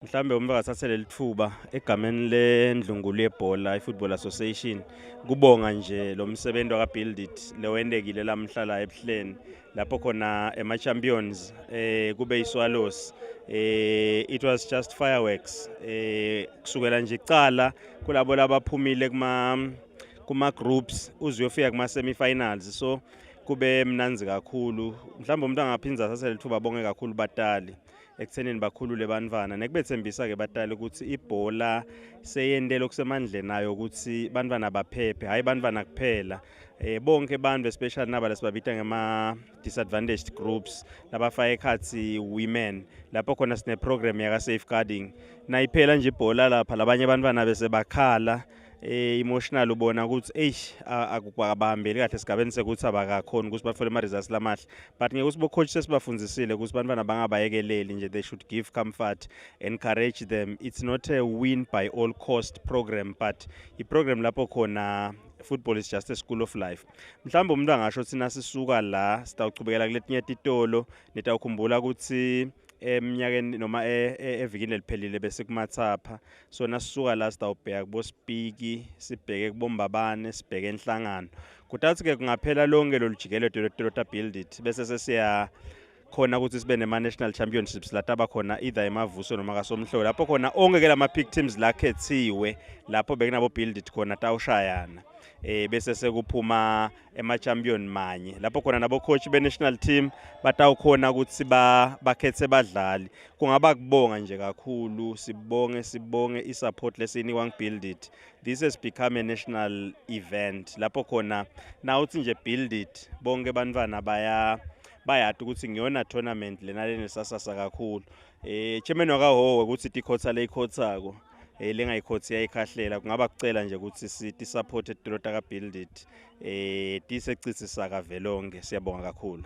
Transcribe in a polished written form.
Mhlambe uma ngathatha leli thuba egameni lendlunkulu yebhola iFootball Association kubonga nje lo msebenzi waka Build It lowendekile lamhla la ebuhleni lapho khona ema champions kube iSwallows. It was just fireworks kusukela nje icala kulabo labaphumile kuma groups uze uyofika kuma semi-finals, so kube mnanzi kakhulu. Mhlawumbe umuntu angaphinza athathe lithuba bonke kakhulu batali ekuthenini bakhulule bantfwana nekubethembisa-ke batali ukuthi ibhola seyentele okusemandleni ayo ukuthi bantfwana baphephe, hhayi bantfwana kuphela, bonke bantu, especially naba lesibabita ngema-disadvantaged groups labafaka ekhatsi women, lapho khona sine-program yaka-safeguarding. Nayiphela nje ibhola lapha labanye bantfwana bese bakhala emotional, ubona ukuthi eish, akubahambeli kahle esigabeni sekuthi abakakhoni ukuthi bathole ama-results lamahle, but ngekuthi bo-coach sesibafundzisile ukuthi bantwana bangabayekeleli nje, they should give comfort, encourage them. It's not a win by all cost program, but i-program lapho khona football is just a school of life. Mhlawumbe umuntu angasho thina sisuka la sitawuchubekela kuletinye titolo. Nitawukhumbula ukuthi eminyakeni noma evikini leliphelile bese kumathapha, so nasisuka la sitawubheka kuboSpiki, sibheke kuboMbabane, sibheke enhlangano. Kutathi ke kungaphela lonke lolu jikeleto lwetolo Build It bese sesiya khona ukuthi sibe nema-national championships lataba khona either emavuso noma kasomhlolo, lapho khona onke ke lama-pick teams lakhethiwe lapho bekunabo Build It khona tawushayana bese sekuphuma ema-champion manye, lapho khona nabo coach be-national team batawukhona ukuthi bakhethe badlali. Kungaba kubonga nje kakhulu, sibonge, sibonge i-support lesiyinikwa ngi-Build It. This has become a national event lapho khona nawuthi nje Build It, bonke bantwana bayati ukuthi ngiyona tournament lena lenesasasa kakhulu. Chairman wakaHhohho ukuthi tikhotha leyikhothako lengayikhothi iyayikhahlela. Kungaba kucela nje ukuthi sithi support etolo taka Build It tisecitsi sakavelonke. Siyabonga kakhulu.